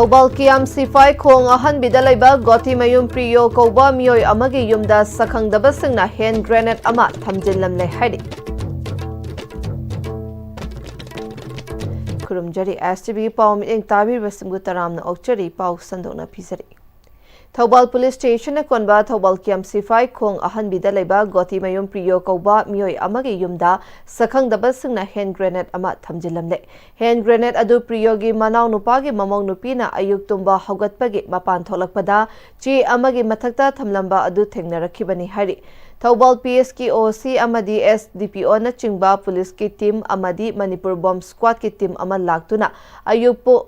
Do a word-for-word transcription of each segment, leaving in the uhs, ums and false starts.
ꯊꯧꯕꯥꯜ ꯀꯤꯌꯥꯝ ꯁꯤꯐꯥꯏ ꯈꯣꯡ ꯑꯍꯟꯕꯤꯗ ꯂꯩꯕ ꯒꯣꯇꯤꯃꯌꯨꯝ ꯄ꯭ꯔꯤꯌꯣ ꯀꯧꯕ ꯃꯤꯑꯣꯏ ꯑꯃꯒꯤ ꯌꯨꯝꯗ ꯁꯛꯈꯪꯗꯕꯁꯤꯡꯅ ꯍꯦꯟ ꯒ꯭ꯔꯦꯅꯦꯗ ꯑꯃ ꯊꯝꯖꯤꯜꯂꯝꯂꯦ ꯍꯥꯏꯔꯤ꯫ ꯈꯨꯔꯨꯝꯖꯔꯤ꯫ ꯑꯦꯁ ꯇꯤ ꯚꯤꯒꯤ ꯄꯥꯎ ꯃꯤꯠꯌꯦꯡ ꯇꯥꯕꯤꯔꯤꯕꯁꯤꯡꯕꯨ ꯇꯔꯥꯝꯅ ꯑꯣꯛꯆꯔꯤ꯫ ꯄꯥꯎ ꯁꯟꯗꯣꯛꯅ ꯄꯤꯖꯔꯤ꯫ ꯊꯧꯕꯥꯜ ꯄꯨꯂꯤꯁ ꯁ꯭ꯇꯦꯁꯟꯅ ꯀꯣꯟꯕ ꯊꯧꯕꯥꯜ ꯀꯤꯌꯥꯝ ꯁꯤꯐꯥꯏ ꯈꯣꯡ ꯑꯍꯟꯕꯤꯗ ꯂꯩꯕ ꯒꯣꯇꯤꯃꯌꯨꯝ ꯄ꯭ꯔꯤꯌꯣ ꯀꯧꯕ ꯃꯤꯑꯣꯏ ꯑꯃꯒꯤ ꯌꯨꯝꯗ ꯁꯛꯈꯪꯗꯕꯁꯤꯡꯅ ꯍꯦꯟ ꯒ꯭ꯔꯦꯅꯦꯗ ꯑꯃ ꯊꯝꯖꯤꯜꯂꯝꯂꯦ꯫ ꯍꯦꯟ ꯒ꯭ꯔꯦꯅꯦꯗ ꯑꯗꯨ ꯄ꯭ꯔꯤꯌꯣꯒꯤ ꯃꯅꯥꯎ ꯅꯨꯄꯥꯒꯤ ꯃꯃꯧ ꯅꯨꯄꯤꯅ ꯑꯌꯨꯛ ꯇꯨꯝꯕ ꯍꯧꯒꯠꯄꯒꯤ ꯃꯄꯥꯟ ꯊꯣꯛꯂꯛꯄꯗ ꯆꯦ ꯑꯃꯒꯤ ꯃꯊꯛꯇ ꯊꯝꯂꯝꯕ ꯑꯗꯨ ꯊꯦꯡꯅꯔꯛꯈꯤꯕꯅꯤ ꯍꯥꯏꯔꯤ꯫ ꯊꯧꯕꯥꯜ ꯄꯤ ꯑꯦꯁꯀꯤ ꯑꯣ ꯁꯤ ꯑꯃꯗꯤ ꯑꯦꯁ ꯗꯤ ꯄꯤ ꯑꯣꯅꯆꯤꯡꯕ ꯄꯨꯂꯤꯁꯀꯤ ꯇꯤꯝ ꯑꯃꯗꯤ ꯃꯅꯤꯄꯨꯔ ꯕꯣꯝ ꯁ꯭ꯀ꯭ꯋꯥꯗꯀꯤ ꯇꯤꯝ ꯑꯃ ꯂꯥꯛꯇꯨꯅ ꯑꯌꯨꯛ ꯄꯨ-,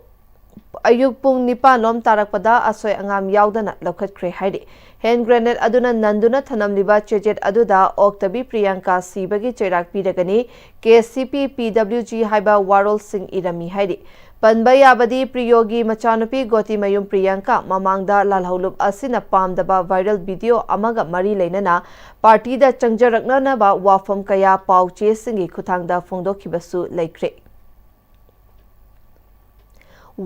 ꯑꯌꯨꯛ ꯄꯨꯡ ꯅꯤꯄꯥꯟ ꯂꯣꯝ ꯇꯥꯔꯛꯄꯗ ꯑꯁꯣꯏ ꯑꯉꯥꯝ ꯌꯥꯎꯗꯅ ꯂꯧꯈꯠꯈ꯭ꯔꯦ ꯍꯥꯏꯔꯤ꯫ ꯍꯦꯟ ꯒ꯭ꯔꯦꯅꯦꯗ ꯑꯗꯨꯅ ꯅꯟꯗꯨꯅ ꯊꯅꯝꯂꯤꯕ ꯆꯦꯆꯦꯠ ꯑꯗꯨꯗ ꯑꯣꯛꯇꯕꯤ ꯄ꯭ꯔꯤꯌꯥꯡꯀꯥ ꯁꯤꯕꯒꯤ ꯆꯩꯔꯥꯛ ꯄꯤꯔꯒꯅꯤ, ꯀꯦ ꯁꯤ ꯄꯤ, ꯄꯤ ꯗꯕ꯭ꯂꯤꯎ ꯖꯤ ꯍꯥꯏꯕ ꯋꯥꯔꯣꯜꯁꯤꯡ ꯏꯔꯝꯃꯤ ꯍꯥꯏꯔꯤ꯫ ꯄꯟꯕ ꯌꯥꯕꯗꯤ, ꯄ꯭ꯔꯤꯌꯣꯒꯤ ꯃꯆꯥꯅꯨꯄꯤ ꯒꯣꯇꯤꯃꯌꯨꯝ ꯄ꯭ꯔꯤꯌꯥꯡꯀꯥ ꯃꯃꯥꯡꯗ ꯂꯥꯜꯍꯧꯂꯨꯞ ꯑꯁꯤꯅ ꯄꯥꯝꯗꯕ ꯚꯥꯏꯔꯦꯜ ꯚꯤꯗꯤꯑꯣ ꯑꯃꯒ ꯃꯔꯤ ꯂꯩꯅꯅ ꯄꯥꯔꯇꯤꯗ ꯆꯪꯖꯔꯛꯅꯅꯕ ꯋꯥꯐꯝ ꯀꯌꯥ ꯄꯥꯎ ꯆꯦꯁꯤꯡꯒꯤ ꯈꯨꯠꯊꯥꯡꯗ ꯐꯣꯡꯗꯣꯛꯈꯤꯕꯁꯨ ꯂꯩꯈ꯭ꯔꯦ꯫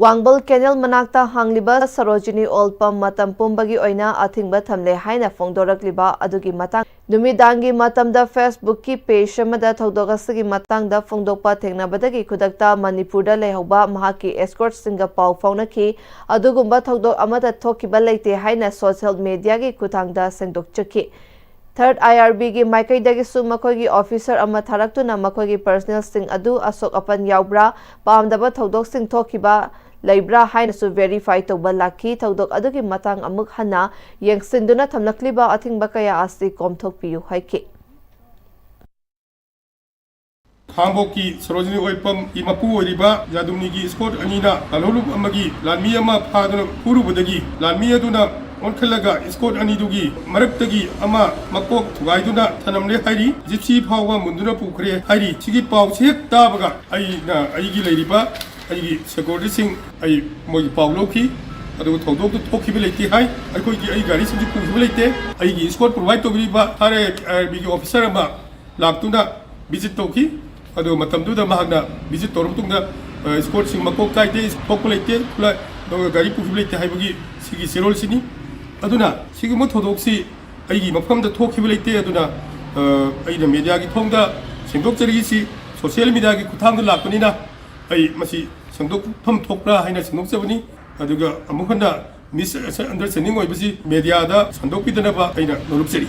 ꯋꯥꯡꯕꯜ ꯀꯦꯅꯦꯜ ꯃꯅꯥꯛꯇ ꯍꯥꯡꯂꯤꯕ ꯁꯔꯣꯖꯤꯅꯤ ꯑꯣꯏꯜ ꯄꯝ ꯃꯇꯝ ꯄꯨꯝꯕꯒꯤ ꯑꯣꯏꯅ ꯑꯊꯤꯡꯕ ꯊꯝꯂꯦ ꯍꯥꯏꯅ ꯐꯣꯡꯗꯣꯔꯛꯂꯤꯕ ꯑꯗꯨꯒꯤ ꯃꯇꯥꯡ, ꯅꯨꯃꯤꯗꯥꯡꯒꯤ ꯃꯇꯝꯗ Facebook-ꯀꯤ page ꯑꯃꯗ ꯊꯧꯗꯣꯛ ꯑꯁꯤꯒꯤ ꯃꯇꯥꯡꯗ ꯐꯣꯡꯗꯣꯛꯄ ꯊꯦꯡꯅꯕꯗꯒꯤ ꯈꯨꯗꯛꯇ ꯃꯅꯤꯄꯨꯔꯗ ꯂꯩꯍꯧꯕ ꯃꯍꯥꯛꯀꯤ escort-ꯁꯤꯡꯒ ꯄꯥꯎ ꯐꯥꯎꯅꯈꯤ꯫ ꯑꯗꯨꯒꯨꯝꯕ ꯊꯧꯗꯣꯛ ꯑꯃꯠꯇ ꯊꯣꯛꯈꯤꯕ ꯂꯩꯇꯦ ꯍꯥꯏꯅ social media-ꯒꯤ ꯈꯨꯠꯊꯥꯡꯗ ꯁꯦꯡꯗꯣꯛꯆꯈꯤ꯫ Third I R B-ꯒꯤ ꯃꯥꯏꯀꯩꯗꯒꯤꯁꯨ ꯃꯈꯣꯏꯒꯤ officer ꯑꯃ ꯊꯥꯔꯛꯇꯨꯅ ꯃꯈꯣꯏꯒꯤ personal-ꯁꯤꯡ ꯑꯗꯨ ꯑꯁꯣꯛ ꯑꯄꯟ ꯌꯥꯎꯕ꯭ꯔꯥ, ꯄꯥꯝꯗꯕ ꯊꯧꯗꯣꯛꯁꯤꯡ ꯊꯣꯛꯈꯤꯕ ꯂꯩꯕ꯭ꯔꯥ ꯍꯥꯏꯅꯁꯨ verify ꯇꯧꯕ ꯂꯥꯛꯈꯤ꯫ ꯊꯧꯗꯣꯛ ꯑꯗꯨꯒꯤ ꯃꯇꯥꯡ ꯑꯃꯨꯛ ꯍꯟꯅ ꯌꯦꯡꯁꯤꯟꯗꯨꯅ ꯊꯝꯂꯛꯂꯤꯕ ꯑꯊꯤꯡꯕ ꯀꯌꯥ ꯑꯁꯤ ꯀꯣꯝꯊꯣꯛꯄꯤꯌꯨ ꯍꯥꯏꯈꯤ꯫ ꯈꯥꯡꯉꯕꯣꯛꯀꯤ ꯁꯔꯣꯖꯤꯅꯤ ꯑꯣꯏꯜ ꯄꯝꯒꯤ ꯃꯄꯨ ꯑꯣꯏꯔꯤꯕ ꯌꯥꯗꯨꯝꯅꯤꯒꯤ escort ꯑꯅꯤꯅ ꯂꯥꯜꯍꯧꯂꯨꯞ ꯑꯃꯒꯤ ꯂꯥꯟꯃꯤ ꯑꯃ ꯐꯥꯗꯨꯅ ꯐꯨꯔꯨꯕꯗꯒꯤ ꯂꯥꯟꯃꯤ ꯑꯗꯨꯅ ꯑꯣꯟꯈꯠꯂꯒ escort ꯑꯅꯤꯗꯨꯒꯤ ꯃꯔꯛꯇꯒꯤ ꯑꯃ ꯃꯀꯣꯛ ꯊꯨꯒꯥꯏꯗꯨꯅ ꯊꯅꯝꯂꯦ ꯍꯥꯏꯔꯤ꯫ Gypsy ꯐꯥꯎꯕ ꯃꯨꯟꯗꯨꯅ ꯄꯨꯈ꯭ꯔꯦ ꯍꯥꯏꯔꯤ꯫ ꯁꯤꯒꯤ ꯄꯥꯎꯁꯤ ꯍꯦꯛ ꯇꯥꯕꯒ ꯑꯩꯅ ꯑꯩꯒꯤ ꯂꯩꯔꯤꯕ ꯑꯩꯒꯤ security-ꯁꯤꯡ ꯑꯩ ꯃꯣꯏꯒꯤ ꯄꯥꯎ ꯂꯧꯈꯤ꯫ ꯑꯗꯨꯒ ꯊꯧꯗꯣꯛꯇꯨ ꯊꯣꯛꯈꯤꯕ ꯂꯩꯇꯦ ꯍꯥꯏ꯫ ꯑꯩꯈꯣꯏꯒꯤ, ꯑꯩ ꯒꯥꯔꯤꯁꯤꯡꯁꯨ ꯄꯨꯈꯤꯕ ꯂꯩꯇꯦ꯫ ꯑꯩꯒꯤ escort provide ꯇꯧꯕꯤꯔꯤꯕ Third I R B-ꯒꯤ officer ꯑꯃ ꯂꯥꯛꯇꯨꯅ visit ꯇꯧꯈꯤ꯫ ꯑꯗꯨ ꯃꯇꯝꯗꯨꯗ ꯃꯍꯥꯛꯅ visit ꯇꯧꯔꯕ ꯃꯇꯨꯡꯗ ꯁ꯭ꯀꯣꯔꯠꯁꯤꯡ ꯃꯀꯣꯛ ꯀꯥꯏꯗꯦ, ꯊꯣꯛꯄ ꯂꯩꯇꯦ, ꯈꯨꯠꯂꯥꯏ, ꯒꯥꯔꯤ ꯄꯨꯈꯤꯕ ꯂꯩꯇꯦ ꯍꯥꯏꯕꯒꯤ ꯁꯤꯒꯤ ꯆꯦꯔꯣꯜꯁꯤꯅꯤ꯫ ꯑꯗꯨꯅ ꯁꯤꯒꯨꯝꯕ ꯊꯧꯗꯣꯛꯁꯤ ꯑꯩꯒꯤ ꯃꯐꯝꯗ ꯊꯣꯛꯈꯤꯕ ꯂꯩꯇꯦ꯫ ꯑꯗꯨꯅ ꯑꯩꯅ ꯃꯦꯗꯤꯌꯥꯒꯤ ꯊꯣꯡꯗ ꯁꯦꯡꯗꯣꯛꯆꯔꯤꯁꯤ ꯁꯣꯁꯤꯌꯦꯜ ꯃꯦꯗꯤꯌꯥꯒꯤ ꯈꯨꯠꯊꯥꯡꯗ ꯂꯥꯛꯄꯅꯤꯅ ꯑꯩ ꯃꯁꯤ ꯁꯦꯡꯗꯣꯛꯐꯝ ꯊꯣꯛꯄ꯭ꯔꯥ ꯍꯥꯏꯅ ꯁꯦꯡꯗꯣꯛꯆꯕꯅꯤ꯫ ꯑꯗꯨꯒ ꯑꯃꯨꯛ ꯍꯟꯅ ꯃꯤꯁ ꯑꯟꯗꯔꯁ꯭ꯇꯦꯟꯗꯤꯡ ꯑꯣꯏꯕꯁꯤ ꯃꯦꯗꯤꯌꯥꯗ ꯁꯟꯗꯣꯛꯄꯤꯗꯅꯕ ꯑꯩꯅ ꯅꯣꯂꯨꯛꯆꯔꯤ꯫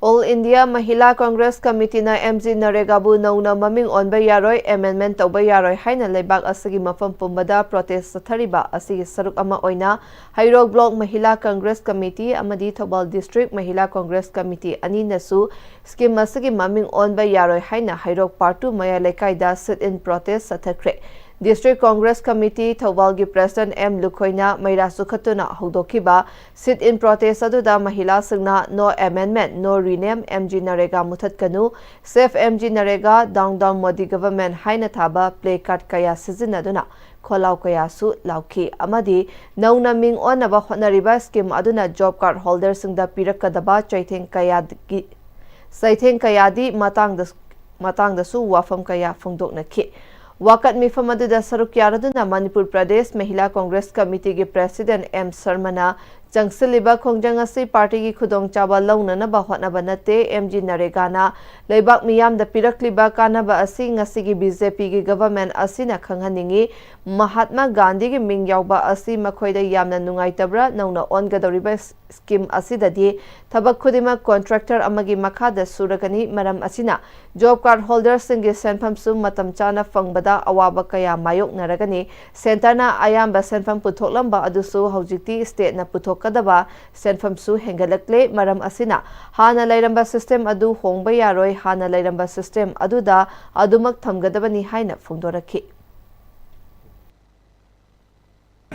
ꯑꯣꯜ ꯏꯟꯗꯤꯌꯥ ꯃꯍꯤꯂꯥ ꯀꯪꯒ꯭ꯔꯦꯁ ꯀꯃꯤꯇꯤꯅ ꯑꯦꯝ ꯖꯤ ꯅꯔꯦꯒꯥꯕꯨ ꯅꯧꯅ ꯃꯃꯤꯡ ꯑꯣꯟꯕ ꯌꯥꯔꯣꯏ, ꯑꯦꯃꯦꯟꯗꯃꯦꯟ ꯇꯧꯕ ꯌꯥꯔꯣꯏ ꯍꯥꯏꯅ ꯂꯩꯕꯥꯛ ꯑꯁꯤꯒꯤ ꯃꯐꯝ ꯄꯨꯝꯕꯗ ꯄ꯭ꯔꯣꯇꯦꯁ ꯆꯠꯊꯔꯤꯕ ꯑꯁꯤꯒꯤ ꯁꯔꯨꯛ ꯑꯃ ꯑꯣꯏꯅ ꯍꯩꯔꯣꯛ ꯕ꯭ꯂꯣꯛ ꯃꯍꯤꯂꯥ ꯀꯪꯒ꯭ꯔꯦꯁ ꯀꯃꯤꯇꯤ ꯑꯃꯗꯤ Thoubal district Mahila Congress committee ꯑꯅꯤꯅꯁꯨ ꯁ꯭ꯀꯤꯝ ꯑꯁꯤꯒꯤ ꯃꯃꯤꯡ ꯑꯣꯟꯕ ꯌꯥꯔꯣꯏ ꯍꯥꯏꯅ ꯍꯩꯔꯣꯛ ꯄꯥꯔꯠ ꯇꯨ ꯃꯌꯥꯏ ꯂꯩꯀꯥꯏꯗ ꯁꯤꯠ ꯏꯟ ꯄ꯭ꯔꯣꯇꯦꯁ ꯆꯠꯊꯈ꯭ꯔꯦ꯫ ꯗꯤꯁꯇ꯭ꯔꯤꯛ ꯀꯪꯒ꯭ꯔꯦꯁ ꯀꯃꯤꯇꯤ ꯊꯧꯕꯥꯜꯒꯤ ꯄ꯭ꯔꯦꯁꯤꯗꯦꯟꯠ ꯑꯦꯝ ꯂꯨꯈꯣꯏꯅ ꯃꯩꯔꯥ ꯆꯨꯈꯠꯇꯨꯅ ꯍꯧꯗꯣꯛꯈꯤꯕ ꯁꯤꯠ ꯏꯟ ꯄ꯭ꯔꯣꯇꯦꯁ ꯑꯗꯨꯗ ꯃꯍꯤꯂꯥꯁꯤꯡꯅ "No amendment, no rename, M G NREGA ꯃꯨꯊꯠꯀꯅꯨ, Save M G NREGA, Down Down Modi Government" ꯍꯥꯏꯅ ꯊꯥꯕ ꯄ꯭ꯂꯦ ꯀꯥꯔꯗ ꯀꯌꯥ ꯁꯤꯖꯤꯟꯅꯗꯨꯅ ꯈꯣꯜꯂꯥꯎ ꯀꯌꯥꯁꯨ ꯂꯥꯎꯈꯤ ꯑꯃꯗꯤ ꯅꯧꯅ ꯃꯤꯡ ꯑꯣꯟꯅꯕ ꯍꯣꯠꯅꯔꯤꯕ ꯁ꯭ꯀꯤꯝ ꯑꯗꯨꯅ ꯖꯣꯕ ꯀꯥꯔꯗ ꯍꯣꯜꯗꯔꯁꯤꯡꯗ ꯄꯤꯔꯛꯀꯗꯕ ꯆꯩꯊꯦꯡ ꯀꯌꯥꯒꯤ ꯆꯩꯊꯦꯡ ꯀꯌꯥꯗꯤ ꯃꯇꯥꯡꯗ ꯃꯇꯥꯡꯗꯁꯨ ꯋꯥꯐꯝ ꯀꯌꯥ ꯐꯣꯡꯗꯣꯛꯅꯈꯤ꯫ ꯋꯥꯀꯠ ꯃꯤꯐꯝ ꯑꯗꯨꯗ ꯁꯔꯨꯛ ꯌꯥꯔꯗꯨꯅ ꯃꯅꯤꯄꯨꯔ ꯄ꯭ꯔꯗꯦꯁ ꯃꯍꯤꯂꯥ ꯀꯪꯒ꯭ꯔꯦꯁ ꯀꯃꯤꯇꯤꯒꯤ ꯄ꯭ꯔꯦꯁꯤꯗꯦꯟꯠ ꯑꯦꯝ ꯁꯔꯃꯅ ꯆꯪꯁꯤꯜꯂꯤꯕ ꯈꯣꯡꯖꯪ ꯑꯁꯤ ꯄꯥꯔꯇꯤꯒꯤ ꯈꯨꯗꯣꯡꯆꯥꯕ ꯂꯧꯅꯅꯕ ꯍꯣꯠꯅꯕ ꯅꯠꯇꯦ, ꯑꯦꯝ ꯖꯤ ꯅꯔꯦꯒꯥꯅ ꯂꯩꯕꯥꯛ ꯃꯤꯌꯥꯝꯗ ꯄꯤꯔꯛꯂꯤꯕ ꯀꯥꯟꯅꯕ ꯑꯁꯤ ꯉꯁꯤꯒꯤ ꯕꯤ ꯖꯦ ꯄꯤꯒꯤ ꯒꯚꯔꯟꯃꯦꯟꯠ ꯑꯁꯤꯅ ꯈꯪꯍꯟꯅꯤꯡꯏ꯫ ꯃꯍꯥꯠꯃꯥ ꯒꯥꯟꯙꯤꯒꯤ ꯃꯤꯡ ꯌꯥꯎꯕ ꯑꯁꯤ ꯃꯈꯣꯏꯗ ꯌꯥꯝꯅ ꯅꯨꯡꯉꯥꯏꯇꯕ꯭ꯔꯥ? ꯅꯧꯅ ꯑꯣꯟꯒꯗꯧꯔꯤꯕ ꯁ꯭ꯀꯤꯝ ꯑꯁꯤꯗꯗꯤ ꯊꯕꯛ ꯈꯨꯗꯤꯡꯃꯛ ꯀꯣꯟꯇ꯭ꯔꯦꯛꯇꯔ ꯑꯃꯒꯤ ꯃꯈꯥꯗ ꯁꯨꯔꯒꯅꯤ꯫ ꯃꯔꯝ ꯑꯁꯤꯅ ꯖꯣꯕ ꯀꯥꯔꯗ ꯍꯣꯜꯗꯔꯁꯤꯡꯒꯤ ꯁꯦꯟꯐꯝꯁꯨ ꯃꯇꯝ ꯆꯥꯅ ꯐꯪꯕꯗ ꯑꯋꯥꯕ ꯀꯌꯥ ꯃꯥꯌꯣꯛꯅꯔꯒꯅꯤ꯫ ꯁꯦꯟꯇꯔꯅ ꯑꯌꯥꯝꯕ ꯁꯦꯟꯐꯝ ꯄꯨꯊꯣꯛꯂꯝꯕ ꯑꯗꯨꯁꯨ ꯍꯧꯖꯤꯛꯇꯤ ꯁ꯭ꯇꯦꯠꯅ ꯄꯨꯊꯣꯛꯀꯗꯕ ꯁꯦꯟꯐꯝꯁꯨ ꯍꯦꯟꯒꯠꯂꯛꯂꯦ꯫ ꯃꯔꯝ ꯑꯁꯤꯅ ꯍꯥꯟꯅ ꯂꯩꯔꯝꯕ ꯁꯤꯁꯇꯦꯝ ꯑꯗꯨ ꯍꯣꯡꯕ ꯌꯥꯔꯣꯏ, ꯍꯥꯟꯅ ꯂꯩꯔꯝꯕ ꯁꯤꯁꯇꯦꯝ ꯑꯗꯨꯗ ꯑꯗꯨꯃꯛ ꯊꯝꯒꯗꯕꯅꯤ ꯍꯥꯏꯅ ꯐꯣꯡꯗꯣꯔꯛꯈꯤ꯫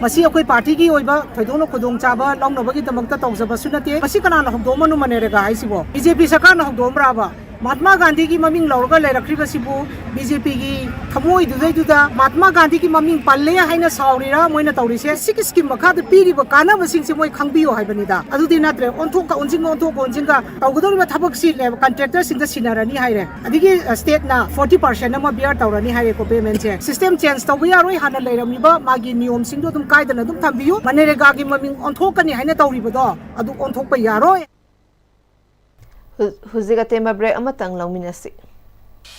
ꯃꯁꯤ ꯑꯩꯈꯣꯏ ꯄꯥꯔꯇꯤꯒꯤ ꯑꯣꯏꯕ ꯊꯣꯏꯗꯣꯛꯅ ꯈꯨꯗꯣꯡꯆꯥꯕ ꯂꯧꯅꯕꯒꯤꯗꯃꯛꯇ ꯇꯧꯖꯕꯁꯨ ꯅꯠꯇꯦ꯫ ꯃꯁꯤ ꯀꯅꯥꯅ ꯍꯧꯗꯣꯛꯑꯝꯕꯅꯣ ꯃꯅꯔꯦꯒꯥ ꯍꯥꯏꯁꯤꯕꯣ? ꯕꯤ ꯖꯦ ꯄꯤ ꯁꯔꯀꯥꯔꯅ ꯍꯧꯗꯣꯛꯑꯝꯕ꯭ꯔꯥꯕ? ꯃꯍꯥꯠꯃꯥ ꯒꯥꯟꯙꯤꯒꯤ ꯃꯃꯤꯡ ꯂꯧꯔꯒ ꯂꯩꯔꯛꯈ꯭ꯔꯤꯕꯁꯤꯕꯨ ꯕꯤ ꯖꯦ ꯄꯤꯒꯤ ꯊꯃꯣꯏꯗꯨꯗꯩꯗꯨꯗ ꯃꯍꯥꯠꯃꯥ ꯒꯥꯟꯙꯤꯒꯤ ꯃꯃꯤꯡ ꯄꯜꯂꯦ ꯍꯥꯏꯅ ꯁꯥꯎꯔꯤꯔꯥ ꯃꯣꯏꯅ ꯇꯧꯔꯤꯁꯦ? ꯁꯤꯒꯤ ꯁ꯭ꯀꯤꯝ ꯃꯈꯥꯗ ꯄꯤꯔꯤꯕ ꯀꯥꯟꯅꯕꯁꯤꯡꯁꯦ ꯃꯣꯏ ꯈꯪꯕꯤꯌꯣ ꯍꯥꯏꯕꯅꯤꯗ꯫ ꯑꯗꯨꯗꯤ ꯅꯠꯇ꯭ꯔꯦ, ꯑꯣꯟꯊꯣꯛꯀ ꯑꯣꯟꯁꯤꯟꯒ, ꯑꯣꯟꯊꯣꯛꯀ ꯑꯣꯟꯁꯤꯟꯒ ꯇꯧꯒꯗꯧꯔꯤꯕ ꯊꯕꯛꯁꯤ ꯀꯟꯇ꯭ꯔꯦꯛꯇꯔꯁꯤꯡꯗ ꯁꯤꯟꯅꯔꯅꯤ ꯍꯥꯏꯔꯦ꯫ ꯑꯗꯒꯤ, ꯑ, ꯁ꯭ꯇꯦꯠꯅ ꯐꯣꯔꯇꯤ ꯄꯥꯔꯁꯦꯟ ꯑꯃ ꯕꯤꯌꯔ ꯇꯧꯔꯅꯤ ꯍꯥꯏꯔꯦꯀꯣ, ꯄꯦꯃꯦꯟꯁꯦ꯫ ꯁꯤꯁꯇꯦꯝ ꯆꯦꯟꯖ ꯇꯧꯕ ꯌꯥꯔꯣꯏ, ꯍꯥꯟꯅ ꯂꯩꯔꯝꯃꯤꯕ ꯃꯥꯒꯤ ꯅꯤꯌꯣꯝꯁꯤꯡꯗꯣ ꯑꯗꯨꯝ ꯀꯥꯏꯗꯅ ꯑꯗꯨꯝ ꯊꯝꯕꯤꯌꯨ꯫ ꯃꯅꯔꯦꯒꯥꯒꯤ ꯃꯃꯤꯡ ꯑꯣꯟꯊꯣꯛꯀꯅꯤ ꯍꯥꯏꯅ ꯇꯧꯔꯤꯕꯗꯣ ꯑꯗꯨ ꯑꯣꯟꯊꯣꯛꯄ ꯌꯥꯔꯣꯏ꯫ ꯍꯧꯖꯤꯛ ꯑꯇꯦꯟꯕ ꯕ꯭ꯔꯦꯛ ꯑꯃꯇꯪ ꯂꯧꯃꯤꯟꯅꯁꯤ꯫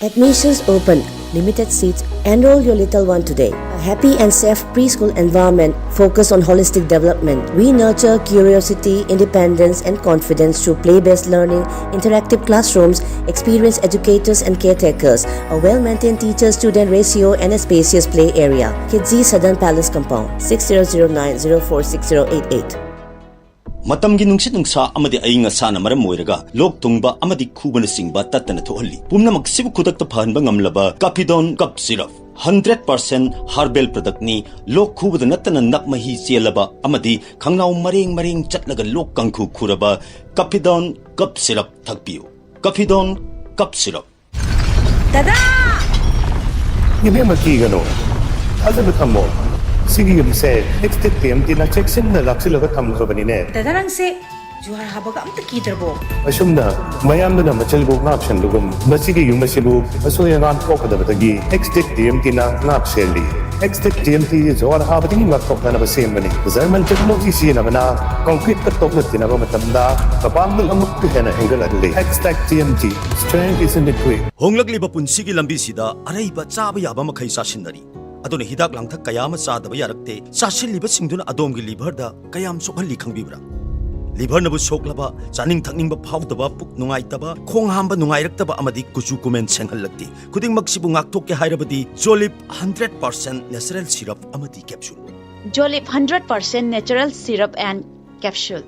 Admissions open. Limited seats. Enroll your little one today. A happy and safe preschool environment focused on holistic development. We nurture curiosity, independence, and confidence through play-based learning, interactive classrooms, experienced educators and caretakers, a well-maintained teacher-student ratio, and a spacious play area. Kidzi Southern Palace Compound, six zero zero nine zero four six zero eight eight. ꯃꯇꯝꯒꯤ ꯅꯨꯡꯁꯤꯠ ꯅꯨꯡꯁꯥ ꯑꯃꯗꯤ ꯑꯏꯪ ꯑꯁꯥꯅ ꯃꯔꯝ ꯑꯣꯏꯔꯒ ꯂꯣꯛ ꯊꯨꯡꯕ ꯑꯃꯗꯤ ꯈꯨꯕꯅꯆꯤꯡꯕ ꯇꯠꯇꯅ ꯊꯣꯛꯍꯜꯂꯤ꯫ ꯄꯨꯝꯅꯃꯛꯁꯤꯕꯨ ꯈꯨꯗꯛꯇ ꯐꯍꯟꯕ ꯉꯝꯂꯕ ꯀꯥꯐꯤꯗꯣꯟ ꯀꯞ ꯁꯤꯔꯞ, ꯍꯟꯗ꯭ꯔꯦꯠ ꯄꯥꯔꯁꯦꯟ ꯍꯔꯕꯦꯜ ꯄ꯭ꯔꯗꯛꯅꯤ꯫ ꯂꯣꯛ ꯈꯨꯕꯗ ꯅꯠꯇꯅ ꯅꯞ ꯃꯍꯤ ꯆꯦꯜꯂꯕ ꯑꯃꯗꯤ ꯈꯪꯅꯥꯎ ꯃꯔꯦꯡ ꯃꯔꯦꯡ ꯆꯠꯂꯒ ꯂꯣꯛ ꯀꯥꯡꯈꯨ ꯈꯨꯔꯕ ꯀꯥꯐꯤꯗꯣꯟ ꯀꯞ ꯁꯤꯔꯞ ꯊꯛꯄꯤꯌꯨ꯫ ꯀꯥꯐꯤꯗꯣꯟ ꯀꯞ ꯁꯤꯔꯞ꯫ ꯗꯗꯥ! ꯏꯕꯦꯝꯃ, ꯀꯤꯒꯅꯨ꯫ ꯊꯥꯖꯕ ꯊꯝꯃꯣ꯫ ꯁꯤꯒꯤ ꯌꯨꯝꯁꯦ ꯑꯦꯛꯁꯇꯦꯛ ꯇꯤ ꯑꯦꯝ ꯇꯤꯅ ꯆꯦꯛꯁꯤꯟꯅ ꯂꯥꯛꯁꯤꯜꯂꯒ ꯊꯝꯈ꯭ꯔꯕꯅꯤꯅꯦ꯫ ꯗꯗꯥ, ꯅꯪꯁꯦ ꯖꯨꯍꯥꯔ ꯍꯥꯕꯒ ꯑꯝꯇ ꯀꯤꯗ꯭ꯔꯕꯣ? ꯑꯁꯨꯝꯅ ꯃꯌꯥꯝꯗꯨꯅ ꯃꯆꯤꯜꯕꯨ ꯉꯥꯛꯁꯦꯟꯕꯒꯨꯝ, ꯃꯁꯤꯒꯤ ꯌꯨꯝ ꯑꯁꯤꯕꯨ ꯑꯁꯣꯏ ꯑꯉꯥꯝ ꯊꯣꯛꯀꯗꯕꯗꯒꯤ ꯑꯦꯛꯁꯇꯦꯛ ꯇꯤ ꯑꯦꯝ ꯇꯤꯅ ꯉꯥꯛ ꯁꯦꯜꯂꯤ꯫ ꯑꯦꯛꯁꯇꯦꯛ ꯇꯤ ꯑꯦꯝ ꯇꯤ ꯖꯨꯍꯥꯔ ꯍꯥꯕꯗꯒꯤ ꯉꯥꯛꯊꯣꯛꯅꯅꯕ ꯁꯦꯝꯕꯅꯤ꯫ ꯖꯔꯃꯟ ꯇꯦꯛꯅꯣꯂꯣꯖꯤ ꯁꯤꯖꯤꯟꯅꯕꯅ ꯀꯣꯡꯀ꯭ꯔꯤꯠꯀ ꯇꯣꯛꯅ ꯇꯤꯟꯅꯕ ꯃꯇꯝꯗ ꯃꯄꯥꯡꯒꯜ ꯑꯃꯨꯛꯀ ꯍꯦꯟꯅ ꯍꯦꯟꯒꯠꯍꯜꯂꯤ꯫ Extek T M T, strength is in the grit. ꯍꯣꯡꯂꯛꯂꯤꯕ ꯄꯨꯟꯁꯤꯒꯤ ꯂꯝꯕꯤꯁꯤꯗ ꯑꯔꯩꯕ ꯆꯥꯕ ꯌꯥꯕ ꯃꯈꯩ ꯆꯥꯁꯤꯟꯅꯔꯤ꯫ ꯑꯗꯨꯅ ꯍꯤꯗꯥꯛ ꯂꯥꯡꯊꯛ ꯀꯌꯥ ꯑꯃ ꯆꯥꯗꯕ ꯌꯥꯔꯛꯇꯦ꯫ ꯆꯥꯁꯤꯜꯂꯤꯕꯁꯤꯡꯗꯨꯅ ꯑꯗꯣꯝꯒꯤ ꯂꯤꯚꯔꯗ ꯀꯌꯥꯝ ꯁꯣꯛꯍꯜꯂꯤ ꯈꯪꯕꯤꯕ꯭ꯔꯥ? ꯂꯤꯚꯔꯅꯕꯨ ꯁꯣꯛꯂꯕ, ꯆꯥꯅꯤꯡ ꯊꯛꯅꯤꯡꯕ ꯐꯥꯎꯗꯕ, ꯄꯨꯛ ꯅꯨꯡꯉꯥꯏꯇꯕ, ꯈꯣꯡ ꯍꯥꯝꯕ ꯅꯨꯡꯉꯥꯏꯔꯛꯇꯕ ꯑꯃꯗꯤ ꯀꯨꯆꯨ ꯀꯨꯃꯦꯟ ꯁꯦꯡꯍꯜꯂꯛꯇꯦ꯫ ꯈꯨꯗꯤꯡꯃꯛꯁꯤꯕꯨ ꯉꯥꯛꯊꯣꯛꯀꯦ ꯍꯥꯏꯔꯕꯗꯤ ꯖꯣꯂꯤꯞ ꯍꯟꯗ꯭ꯔꯦꯠ ꯄꯥꯔꯁꯦꯟ ꯅꯦꯆꯔꯦꯜ ꯁꯤꯔꯞ ꯑꯃꯗꯤ capsule. Jolip hundred percent natural syrup and capsule.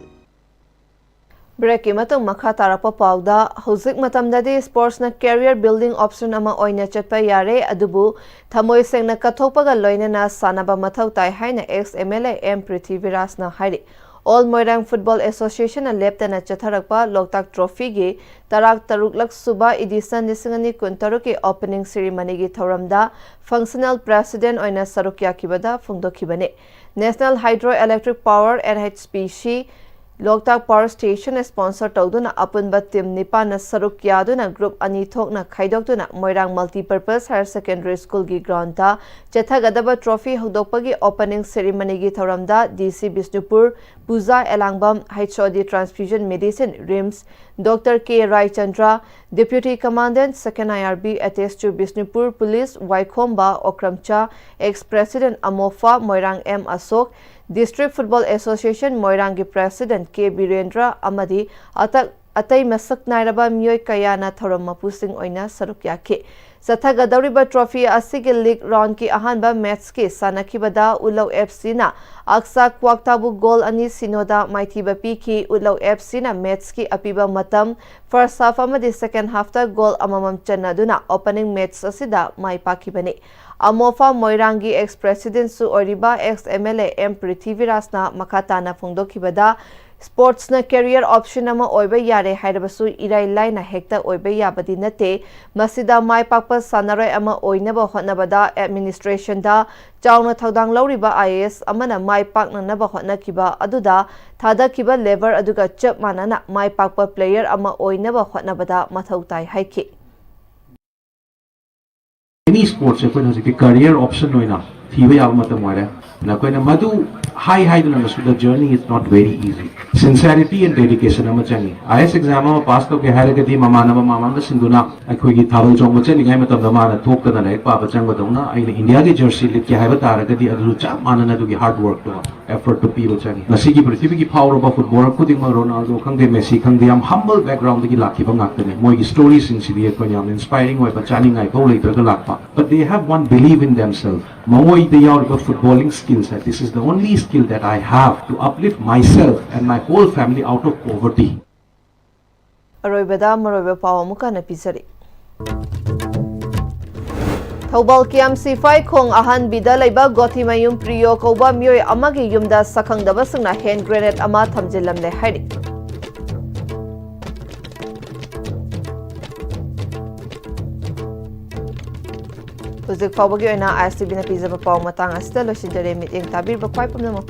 ꯕ꯭ꯔꯦꯛꯀꯤ ꯃꯇꯨꯡ ꯃꯈꯥ ꯇꯥꯔꯛꯄ ꯄꯥꯎꯗ, ꯍꯧꯖꯤꯛ ꯃꯇꯝꯗꯗꯤ ꯁ꯭ꯄꯣꯔꯠꯁꯅ ꯀꯦꯔꯤꯌꯔ ꯕꯤꯜꯗꯤꯡ ꯑꯣꯞꯁꯟ ꯑꯃ ꯑꯣꯏꯅ ꯆꯠꯄ ꯌꯥꯔꯦ, ꯑꯗꯨꯕꯨ ꯊꯃꯣꯏ ꯁꯦꯡꯅ ꯀꯠꯊꯣꯛꯄꯒ ꯂꯣꯏꯅꯅ ꯁꯥꯟꯅꯕ ꯃꯊꯧ ꯇꯥꯏ ꯍꯥꯏꯅ X M L A M ꯄ꯭ꯔꯤꯊꯤꯕꯤꯔꯥꯖꯅ ꯍꯥꯏꯔꯤ꯫ All Moirang Football Association ꯅ ꯂꯦꯞꯇꯅ ꯆꯠꯊꯔꯛꯄ ꯂꯣꯛꯇꯥꯛ ꯇ꯭ꯔꯣꯐꯤꯒꯤ ꯇꯔꯥ ꯇꯔꯨꯛꯂꯛ ꯁꯨꯕ edition ꯂꯤꯁꯤꯡ ꯑꯅꯤ ꯀꯨꯟꯇꯔꯨꯛꯀꯤ opening ceremony ꯒꯤ ꯊꯧꯔꯝꯗ functional president ꯑꯣꯏꯅ ꯁꯔꯨꯛ ꯌꯥꯈꯤꯕꯗ ꯐꯣꯡꯗꯣꯛꯈꯤꯕꯅꯤ꯫ National Hydro Electric Power, N H P C, ꯂꯣꯛꯇꯥꯛ Power Station ꯅ sponsor ꯇꯧꯗꯨꯅ ꯑꯄꯨꯟꯕ team ꯅꯤꯄꯥꯟꯅ ꯁꯔꯨꯛ ꯌꯥꯗꯨꯅ group ꯑꯅꯤ ꯊꯣꯛꯅ ꯈꯥꯏꯗꯣꯛꯇꯨꯅ ꯃꯣꯏꯔꯥꯡ Multipurpose Higher Secondary School ꯒꯤ ground ꯗ ꯆꯠꯊꯒꯗꯕ trophy ꯍꯧꯗꯣꯛꯄꯒꯤ opening ceremony ꯒꯤ ꯊꯧꯔꯝꯗ D C Bishnupur Puja Elangbam, H O D Transfusion Medicine, RIMS, Doctor K Raichandra, Deputy Commandant Second I R B attached to Bishnupur Police, ꯋꯥꯏꯈꯣꯝꯕ ꯑꯣꯀ꯭ꯔꯝꯆꯥ, ex-president ꯑꯃꯣꯐꯥ Moirang M Ashok, District Football Association ꯃꯣꯏꯔꯥꯡꯒꯤ president K Birendra ꯑꯃꯗꯤ ꯑꯇꯛ ꯑꯇꯩ ꯃꯁꯛ ꯅꯥꯏꯔꯕ ꯃꯤꯑꯣꯏ ꯀꯌꯥꯅ ꯊꯧꯔꯝ ꯃꯄꯨꯁꯤꯡ ꯑꯣꯏꯅ ꯁꯔꯨꯛ ꯌꯥꯈꯤ꯫ ꯆꯠꯊꯒꯗꯧꯔꯤꯕ trophy ꯑꯁꯤꯒꯤ league round ꯀꯤ ꯑꯍꯥꯟꯕ match ꯀꯤ ꯁꯥꯟꯅꯈꯤꯕꯗ ꯎꯠꯂꯧ F C ꯅ ꯑꯛꯁꯥ ꯀ꯭ꯋꯥꯛꯇꯥꯕꯨ goal ꯑꯅꯤ ꯁꯤꯅꯣꯗ ꯃꯥꯏꯊꯤꯕ ꯄꯤꯈꯤ꯫ ꯎꯠꯂꯧ F C ꯅ match ꯀꯤ ꯑꯄꯤꯕ ꯃꯇꯝ first half ꯑꯃꯗꯤ second half ꯇ goal ꯑꯃꯃꯝ ꯆꯟꯅꯗꯨꯅ opening match ꯑꯁꯤꯗ ꯃꯥꯏ ꯄꯥꯛꯈꯤꯕꯅꯤ꯫ ꯑꯃꯣꯐꯥ ꯃꯣꯏꯔꯥꯡꯒꯤ ex-president ꯁꯨ ꯑꯣꯏꯔꯤꯕ ex-M L A M ꯄ꯭ꯔꯤꯊꯤꯕꯤꯔꯥꯖꯅ ꯃꯈꯥ ꯇꯥꯅ ꯐꯣꯡꯗꯣꯛꯈꯤꯕꯗ, sports ꯅ career option ꯑꯃ ꯑꯣꯏꯕ ꯌꯥꯔꯦ ꯍꯥꯏꯔꯕꯁꯨ ꯏꯔꯥꯏ ꯂꯥꯏꯅ ꯍꯦꯛꯇ ꯑꯣꯏꯕ ꯌꯥꯕꯗꯤ ꯅꯠꯇꯦ꯫ ꯃꯁꯤꯗ ꯃꯥꯏ ꯄꯥꯛꯄ ꯁꯥꯟꯅꯔꯣꯏ ꯑꯃ ꯑꯣꯏꯅꯕ ꯍꯣꯠꯅꯕꯗ administration ꯗ ꯆꯥꯎꯅ ꯊꯧꯗꯥꯡ ꯂꯧꯔꯤꯕ I A S ꯑꯃꯅ ꯃꯥꯏ ꯄꯥꯛꯅꯅꯕ ꯍꯣꯠꯅꯈꯤꯕ ꯑꯗꯨꯗ ꯊꯥꯗꯈꯤꯕ labour ꯑꯗꯨꯒ ꯆꯞ ꯃꯥꯟꯅꯅ ꯃꯥꯏ ꯄꯥꯛꯄ player ꯑꯃ ꯑꯣꯏꯅꯕ ꯍꯣꯠꯅꯕꯗ ꯃꯊꯧ ꯇꯥꯏ ꯍꯥꯏꯈꯤ꯫ Any sports ꯑꯩꯈꯣꯏꯅ ꯍꯧꯖꯤꯛꯇꯤ career option ꯑꯣꯏꯅ ꯊꯤꯕ ꯌꯥꯕ ꯃꯇꯝ ꯑꯣꯏꯔꯦ꯫ ꯑꯩꯈꯣꯏꯅ ꯃꯗꯨ ꯍꯥꯏ ꯍꯥꯏꯗꯨꯅ ꯃꯁꯤꯗ journey is not very easy꯫ Sincerity and dedication ꯑꯃ ꯆꯪꯉꯤ꯫ I A S exam ꯑꯃ pass ꯇꯧꯒꯦ ꯍꯥꯏꯔꯒꯗꯤ ꯃꯃꯥꯟꯅꯕ ꯃꯃꯥꯡꯗ ꯁꯤꯟꯗꯨꯅ ꯑꯩꯈꯣꯏꯒꯤ ꯊꯥꯕꯜ ꯆꯣꯡꯕ ꯆꯠꯂꯤꯉꯩ ꯃꯇꯝꯗ ꯃꯥꯅ ꯊꯣꯛꯇꯅ ꯂꯥꯏꯔꯤꯛ ꯄꯥꯕ ꯆꯪꯕꯗꯧꯅ ꯑꯩꯅ India ꯒꯤ jersey ꯂꯤꯠꯀꯦ ꯍꯥꯏꯕ ꯇꯥꯔꯒꯗꯤ ꯑꯗꯨꯁꯨ ꯆꯞ ꯃꯥꯟꯅꯅ ꯑꯗꯨꯒꯤ hard work ꯇꯣ, effort ꯇꯣ ꯄꯤꯕ ꯆꯪꯉꯤ꯫ ꯉꯁꯤꯒꯤ ꯄ꯭ꯔꯤꯊꯤꯕꯤꯒꯤ ꯐꯥꯎꯔꯕ footballer ꯈꯨꯗꯤꯡꯃꯛ, Ronaldo ꯈꯪꯗꯦ, Messi ꯈꯪꯗꯦ, ꯌꯥꯝ humble background ꯗꯒꯤ ꯂꯥꯛꯈꯤꯕ ꯉꯥꯛꯇꯅꯤ꯫ ꯃꯣꯏꯒꯤ story ꯁꯤꯡꯁꯤꯗꯤ ꯑꯩꯈꯣꯏꯅ ꯌꯥꯝꯅ inspiring ꯑꯣꯏꯕ, ꯆꯥꯅꯤꯡꯉꯥꯏ ꯐꯥꯎ ꯂꯩꯇ꯭ꯔꯒ ꯂꯥꯛꯄ꯫ But they have one belief in themselves. ꯃꯉꯣꯏꯗ ꯌꯥꯎꯔꯤꯕ footballing skills high, this is the only skill that I have to uplift myself and my whole family out of poverty. ꯑꯔꯣꯏꯕꯗ ꯃꯔꯨꯑꯣꯏꯕ ꯄꯥꯎ ꯑꯃꯨꯛ ꯍꯟꯅ ꯄꯤꯖꯔꯤ꯫ ꯊꯧꯕꯥꯜ ꯀꯦ ꯑꯦꯝ ꯁꯤ ꯐꯥꯏꯈꯣꯡ ꯑꯍꯟꯕꯤꯗ ꯂꯩꯕ ꯒꯣꯊꯤꯃꯌꯨꯝ ꯄ꯭ꯔꯤꯌꯣ ꯀꯧꯕ ꯃꯤꯑꯣꯏ ꯑꯃꯒꯤ ꯌꯨꯝꯗ ꯁꯛꯈꯪꯗꯕꯁꯤꯡꯅ ꯍꯦꯟ ꯒ꯭ꯔꯦꯅꯦꯗ ꯑꯃ ꯊꯝꯖꯤꯜꯂꯝꯂꯦ ꯍꯥꯏꯔꯤ꯫ ꯍꯧꯖꯤꯛ ꯐꯥꯎꯕꯒꯤ ꯑꯣꯏꯅ ꯑꯥꯏ ꯑꯦꯁ ꯇꯤ ꯚꯤꯅ ꯄꯤꯖꯕ ꯄꯥꯎ ꯃꯇꯥꯡ ꯑꯁꯤꯗ ꯂꯣꯏꯁꯤꯟꯖꯔꯦ꯫ ꯃꯤꯠꯌꯦꯡ ꯇꯥꯕꯤꯔꯤꯕ ꯈ꯭ꯋꯥꯏ ꯄꯨꯝꯅꯃꯛꯄꯨ